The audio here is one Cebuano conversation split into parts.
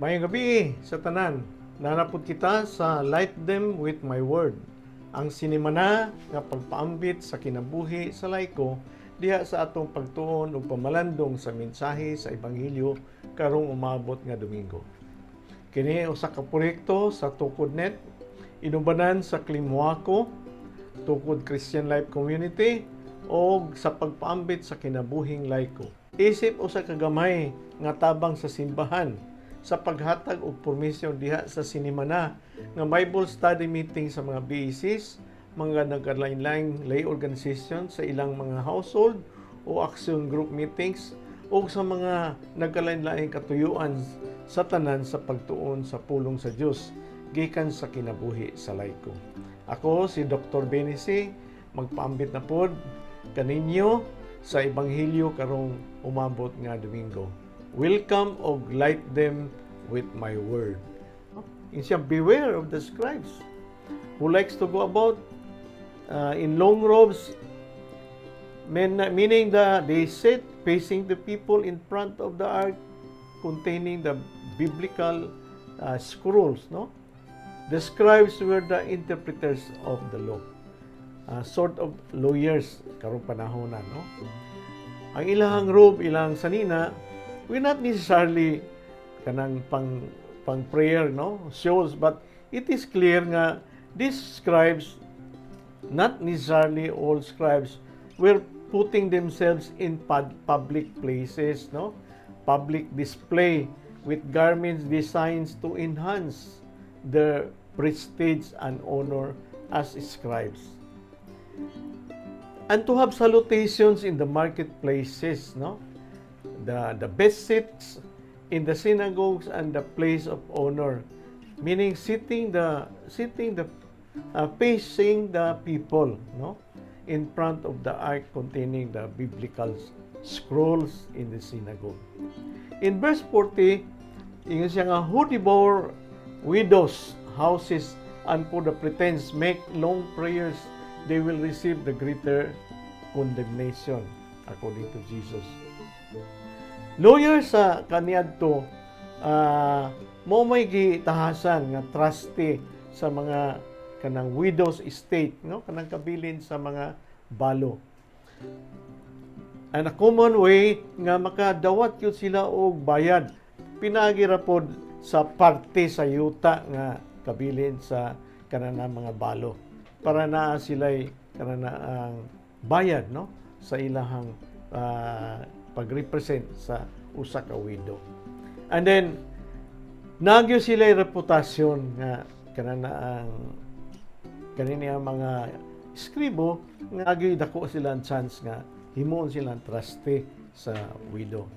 Maayong gabii sa tanan. Naa na pod kita sa Light Them with My Word. Ang sinimana nga pagpaambit sa kinabuhi sa laiko diha sa atong pagtuon ug pamalandong sa mensahe sa Ebanghelyo karong umabot nga Domingo. Kini usa ka proyekto sa TukodNet, inubanan sa Klimwako, Tukod Christian Life Community o sa pagpaambit sa kinabuhing laiko. Isip usa ka gamay nga tabang sa simbahan sa paghatag og permisyon diha sa sinimana nga Bible study meeting sa mga BECs, mga nagkalain-laing lay organization sa ilang mga household o action group meetings o sa mga nagkalain-laing katuyuan sa tanan sa pagtuon sa pulong sa Dios gikan sa kinabuhi sa laiko. Ako si Dr. Benisi, magpaambit na pod kaninyo sa Ebanghelyo karong umabot nga Domingo. Welcome og Light Them with My Word. Ingon siya, "Beware of the scribes who likes to go about in long robes," meaning that they sit facing the people in front of the ark containing the biblical scrolls, no? The scribes were the interpreters of the law. Sort of lawyers karong panahon na, no? Ang ilang robe, ilang sanina, we not necessarily kanang pang prayer, no, shows, but it is clear nga these scribes, not necessarily all scribes, were putting themselves in public places, no, public display with garments designed to enhance their prestige and honor as scribes and to have salutations in the marketplaces, no, the best seats in the synagogues and the place of honor, meaning sitting the facing the people, no, in front of the ark containing the biblical scrolls in the synagogue. In verse 40, ingon siya nga, "Who devour widows' houses and for the pretense make long prayers, they will receive the greater condemnation," according to Jesus. Lawyers sa kaniadto, mo may gitahasan nga trustee sa mga kanang widow's estate, no, kanang kabilin sa mga balo. And a common way nga makadawat yun sila og bayad pinaagi ra pod sa parte sa yuta nga kabilin sa kanang mga balo para naa sila'y kanang ang bayad, no, sa ilahang pag-represent sa usa ka widow. And then nagyo sila reputasyon nga kanang ang kanini ang mga eskribo nga agyo'y dako sila ang chance nga himuon sila ang trustee sa widow.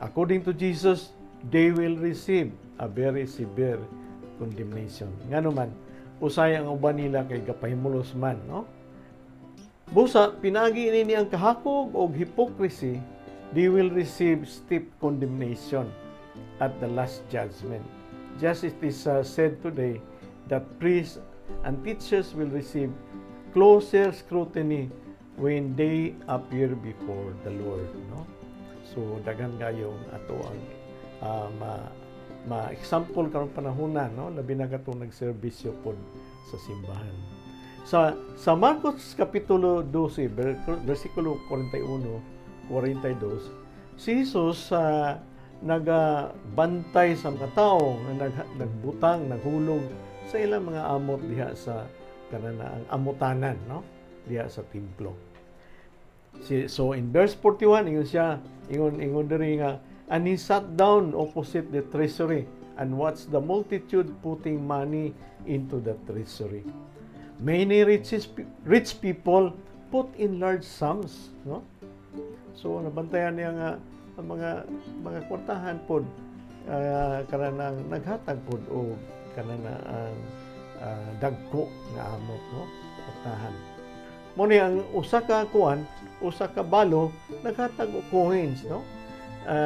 According to Jesus, they will receive a very severe condemnation. Ngano man, usay ang uban nila kay gapahimulos man, no? Busa, pinaagi ini ang kahakog og hypocrisy, they will receive steep condemnation at the last judgment. Just it is said today that priests and teachers will receive closer scrutiny when they appear before the Lord, no? So daghan kayong ato ang ma example karong panahona, no, labi na katong nagserbisyo pod sa simbahan. Sa Marcos kapitulo 12 versikulo 41 42, si Jesus sa nagabantay sa mga tao nga nagbutang, naghulog sa ilang mga amot diha sa kanang amutanan, no, diha sa templo. So in verse 41, ingon siya, ingon diri nga, "And he sat down opposite the treasury and watched the multitude putting money into the treasury. Many rich people put in large sums," no? So nabantayan niya nga ang mga kwartahan pod kanang naghatag pod o kanang ang dagko nga amot, no, kwartahan. Mo ni ang usa ka kuan, usa ka balo naghatag og coins, no?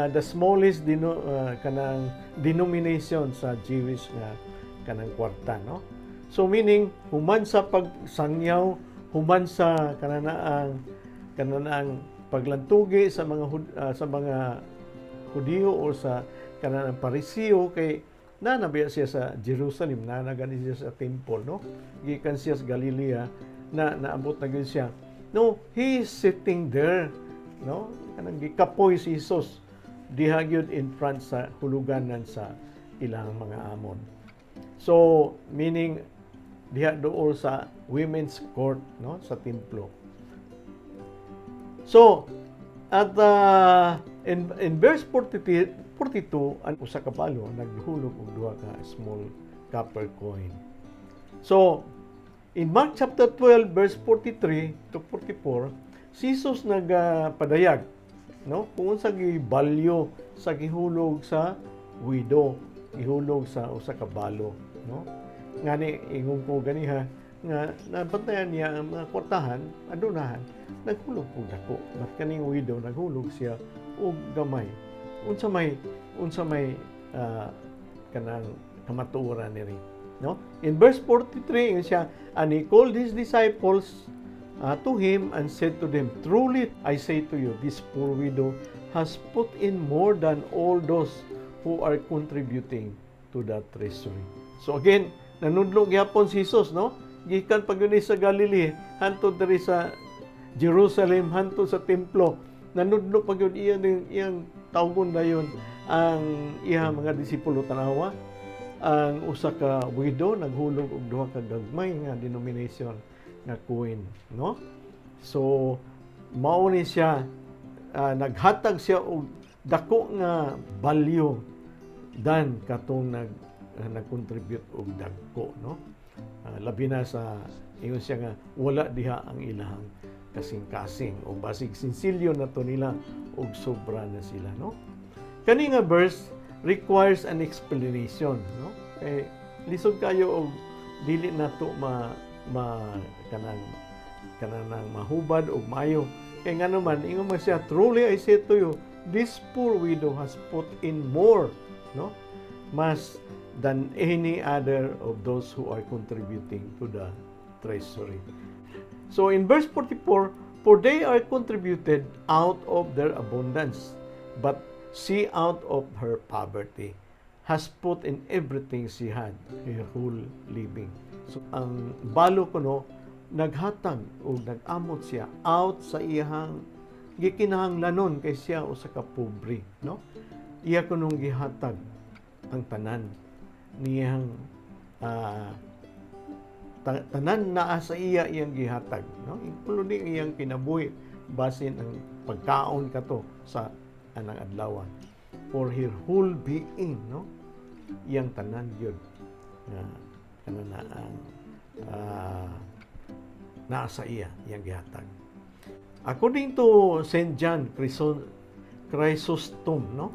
The smallest kanang denomination sa Jewish nga kanang kwarta, no? So meaning human sa pagsangyaw, human sa kanang paglantugi sa mga Hudiyo o sa kanang Pariseo kay nanabiya siya sa Jerusalem, na gani siya sa temple, no? Gikan siya sa Galilea na naabot na gyud siya. No, he is sitting there, no? Kanang gikapoy si Jesus diha gyud in front sa huluganan sa ilang mga amon. So, meaning diha duol sa women's court, no, sa templo. So, at in verse 42, 42, ang usa ka balo naghulog og duha ka small copper coin. So, in Mark chapter 12 verse 43 to 44, si Jesus nagapadayag, no, kung unsa gi-value sa gihulog sa widow, gihulog sa usa ka balo, no? Ngani ingon ko ganiha nga nabantayan niya ang mga kwartahan, adunahan, naghulog og dako. But kaning widow, naghulog siya og gamay. Unsa may kanang kamatuoran niri, no? In verse 43, ingon siya, "And he called his disciples to him and said to them, 'Truly I say to you, this poor widow has put in more than all those who are contributing to the treasury.'" So again, nanudlo gyapon si Jesus, no? Gikan pa gyud ni sa Galilee hantod diri sa Jerusalem, hantod sa templo. Nanudlo pa gyud iyang tawgon dayon ang iyang mga disipulo. Tanawa ang usa ka widow, naghulog og duha ka gagmay nga denomination nga coin, no? So mao ni siya, naghatag siya og dako nga value than katong nag-contribute og dagko, no? Labi na sa ingon siya nga wala diha ang ilahang kasing-kasing o basig sinsilyo na to nila og sobra na sila, no? Kani nga verse requires an explanation, no? Kay lisod kayo og dili nato ma ma kanang kanang nang mahubad og maayo kay ngano man ingon man siya, "Truly I say to you, this poor widow has put in more," no, mas than any other of those who are contributing to the treasury. So in verse 44, "For they are contributed out of their abundance, but she out of her poverty has put in everything she had, her whole living." So ang balo kuno naghatag o nag-amot siya out sa iyang gikinahanglanon kay siya usa ka pobre, no? Iya kunong gihatag ang tanan niyang tanan naa sa iya, iyang gihatag, no? Including iyang kinabuhi, basin ang pagkaon kato sa anang adlaw, for her whole being, no? Iyang tanan gyud nga kana na ang naa sa iya, iyang gihatag. According to St. John Chrysostom, no,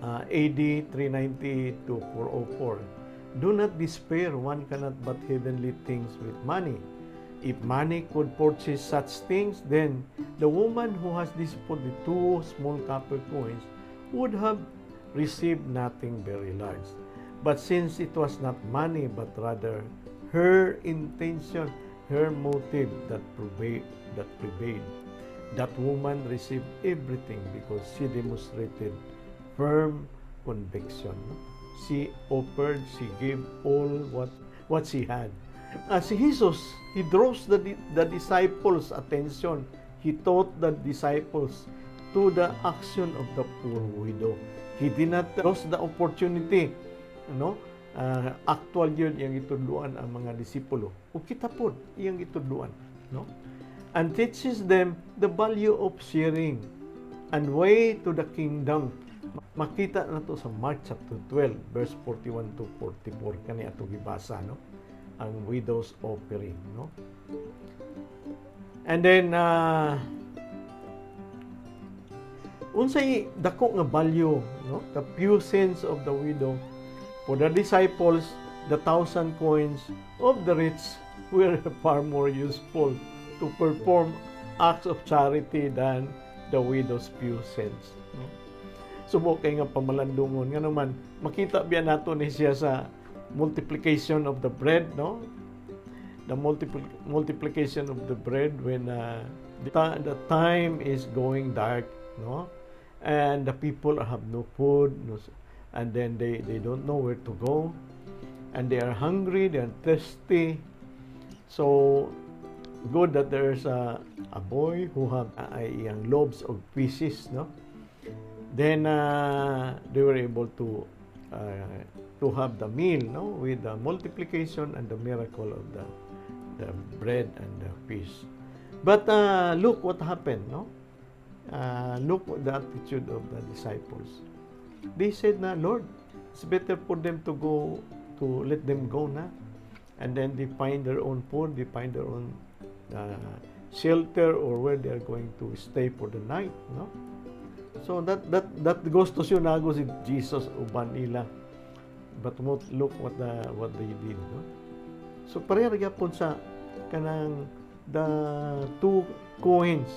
AD 390 to 404, "Do not despair. One cannot but heavenly things with money. If money could purchase such things, then the woman who has disposed the two small copper coins would have received nothing very large. But since it was not money, but rather her intention, her motive that prevailed, that woman received everything because she demonstrated firm conviction." No? She offered, she gave all what she had. Si Jesus, he draws the disciples' attention. He taught the disciples to the action of the poor widow. He did not lose the opportunity. No? Actual yun iyang gitudluan ang mga disipulo. O kita pod, iyang gitudluan. No? And teaches them the value of sharing and way to the kingdom. Makita na to sa Mark chapter 12 verse 41 to 44, kani ato gibasa, no, ang widow's offering, no? And then unsay dako nga value, no, the few cents of the widow? For the disciples, the thousand coins of the rich were far more useful to perform acts of charity than the widow's few cents, no? Subo kay nga pamalandungon nga naman makita biya nato ni siya sa multiplication of the bread, no? The multiplication of the bread when the time is going dark, no? And the people have no food, no, and then they don't know where to go. And they are hungry, they are thirsty. So, good that there's a boy who have iyang loaves of fishes, no? Then they were able to have the meal, no, with the multiplication and the miracle of the bread and the fish. But look what happened, no? Look what the attitude of the disciples. They said na, "Lord, it's better for them to go, to let them go na. And then they find their own food, they find their own shelter or where they are going to stay for the night," no? So that goes to show nago si Jesus uban nila. But look what they did, no? So pareha ra gyapon sa kanang the two coins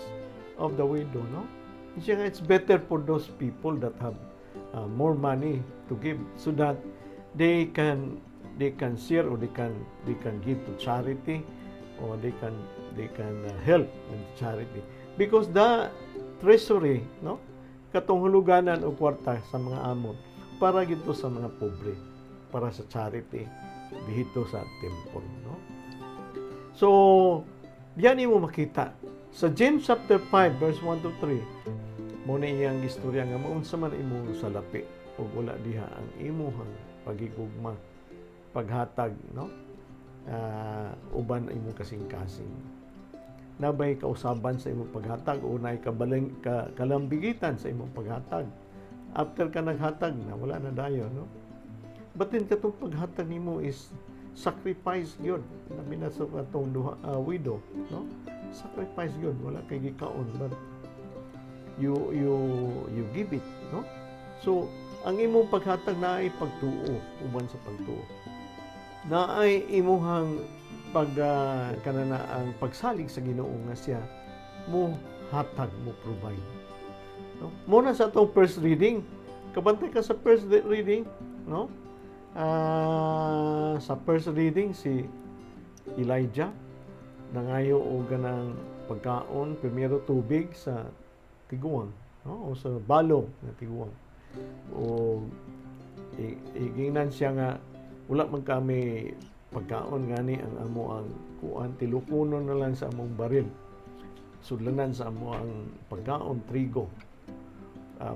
of the widow, no? Siya nga, it's better for those people that have more money to give so that they can share or they can give to charity or they can help in charity because the treasury, no, katong huluganan og kwarta sa mga amot para gito sa mga pobre, para sa charity dito sa temple, no? So diyan mo makita sa James chapter 5 verse 1 to 3 mo na iyang istorya nga maunsa man imong salapi ug wala diha ang imuhang pagigugma, paghatag, no, uban imong kasing-kasing. Nabay kausaban sa imong paghatag o naay kabaling ka, kalambigitan sa imong paghatag? After ka naghatag na, wala na dayon, no? But then katong paghatag nimo is sacrifice gyud, labi na sa katong duha, widow, no? Sacrifice gyud, wala kay gikaon, but you give it, no? So ang imong paghatag naay pagtuo, uban sa pagtuo naay imuhang pag kanana ang pagsalig sa Ginoo nga siya mo hatag, mo provide, no? Mo na sa atong first reading, kabantay ka sa first reading, no? Sa first reading, si Elijah nangayo og ganang pagkaon, primero tubig sa tiguang, no, o sa balo nga tiguang, o igingnan siya nga wala man kami pagkaon, ngani ang amo ang kuan, tilukonon na lang sa among baril, sudlanan sa amo ang pagkaon, trigo,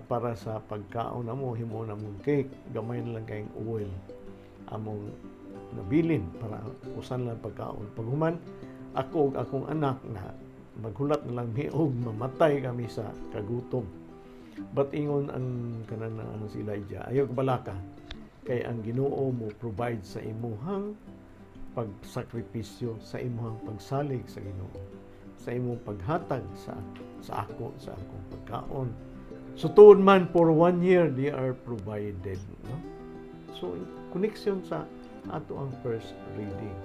para sa pagkaon amo, himo namong cake, gamay na lang kayong oil among nabilin para usan lang pagkaon. Paghuman, ako ug akong anak na maghulat na lang mi og mamatay kami sa kagutom. But ingon ang kanan ang si Elijah, "Ayaw balaka kay ang Ginoo mo provide sa imuhang pagsakripisyo, sa imuhang pagsalig sa Ginoo, sa imong paghatag sa ako, sa akong pagkaon." So tuod man, for one year they are provided, no? So connection sa ato ang first reading.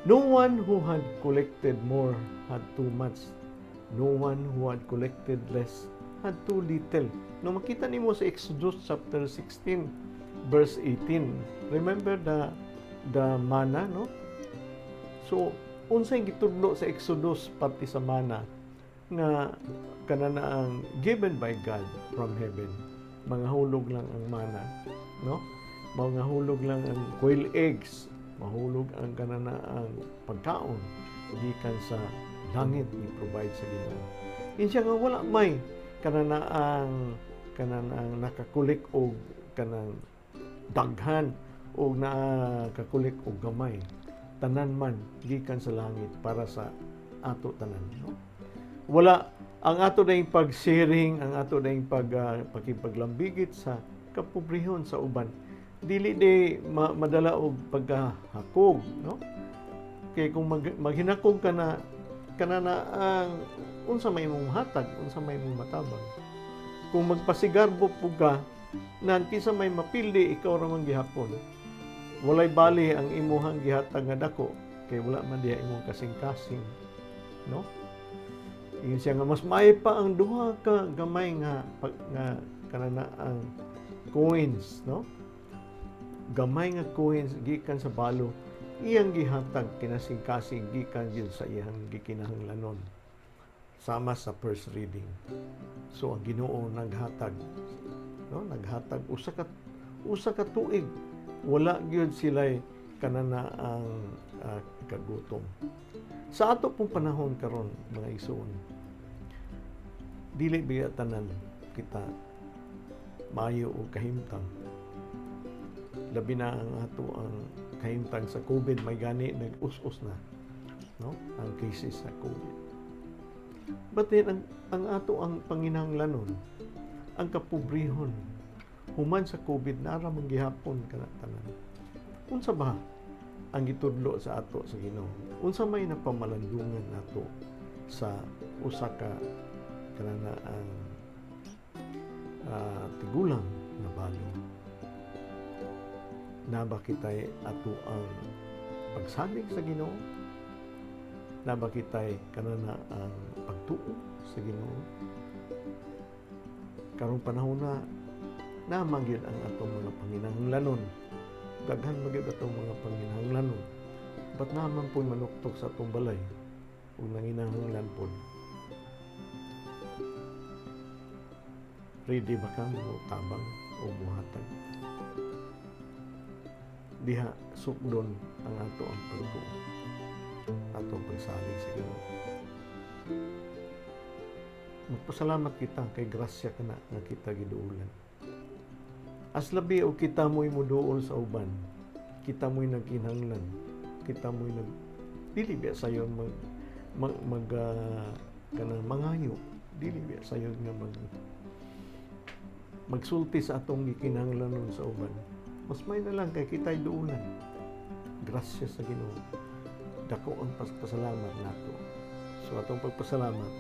No one who had collected more had too much. No one who had collected less had too little. No, makita nimo sa Exodus chapter 16 verse 18. Remember the manna, no? So unsay gitudlo sa Exodus pati sa manna nga kanana ang given by God from heaven? Mga hulog lang ang mana, no? Mga hulog lang ang quail eggs, mahulog ang kanana ang pagkaon gikan sa langit, i-provide sa Ginoo. Insiya nga wala may kanana ang nakakulik og kanang daghan og nakakulik og gamay. Tanan man gikan sa langit para sa ato tanan, no? Wala ang ato dayong pag-sharing, ang ato dayong pakipaglambigit sa kapobrehon sa uban. Dili di madala og pagkahakog, no? Kay kung maghinakog ka na kanana ang unsa may imong hatag, unsa may imong matabang? Kung magpasigarbo pud ka, nan kinsa may mapildi, ikaw ra man gihapon. Walay bali ang imuhang gihatag nga dako kay wala man diha imong kasing-kasing, no? Ingon siya nga mas maayo pa ang duha ka gamay nga pag, nga kanana ang coins, no? Gamay nga coins gikan sa balo, iyang gihatag kinasing-kasing gikan gyud sa iyang gikinahanglanon. Sama sa first reading. So ang Ginoo naghatag, no? Naghatag usa ka tuig wala gyud sila kanana ang kagutom. Sa ato pong panahon karon, mga igsoon, dili biya tanan kita maayo og kahimtang. Labi na ang ato ang kahimtang sa COVID, may gani nag-us-us na, no, ang cases sa COVID. But then ang ato ang panginahanglanon, ang kapobrehon, human sa COVID nara man gihapon kana tanan. Unsa ba ang gitudlo sa ato sa Ginoo? Unsa may napamalandungan nato sa usa ka kanana ang tigulang nga balo? Naa ba kitay ato ang pagsalig sa Ginoo? Naa ba kitay kanana ang pagtuo sa Ginoo? Karong panahon na naa man gyud ang atong mga panginahanglanon. Daghan man gyud atong mga panginahanglanon. But naa man po'y manuktok sa atong balay ug nanginahanglan pod. Ready ba ka mo tabang o buhatag? Diha sukdon ang ato ang pagtuo, atong pagsalig sa Ginoo. Magpasalamat kita kay grasya kana nga kita giduulan. As labi og kita mo'y muduol sa uban, kita mo'y nagkinahanglan, kita mo'y nag dili biya sayon mag mag, mag kanang mangayo, dili biya sayon nga magsulti sa atong gikinahanglanon sa uban. Mas may na lang kay kita'y duulan. Grasya sa Ginoo. Dako ang pagpasalamat nato. So atong pagpasalamat,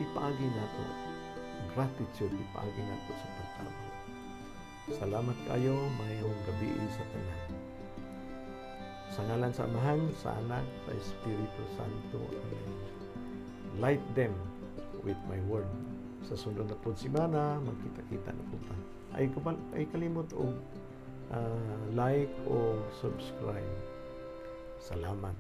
ipaagi nato gratitude, ipaagi nato sa pagtabang. Salamat kayo, mayong gabi sa tanan. Sa ngalan sa Amahan, sa Anak, sa Espiritu Santo. Amen. Light them with my word. Sa sunod na po semana, magkita-kita na po ta. Ay kalimot og like o subscribe. Salamat.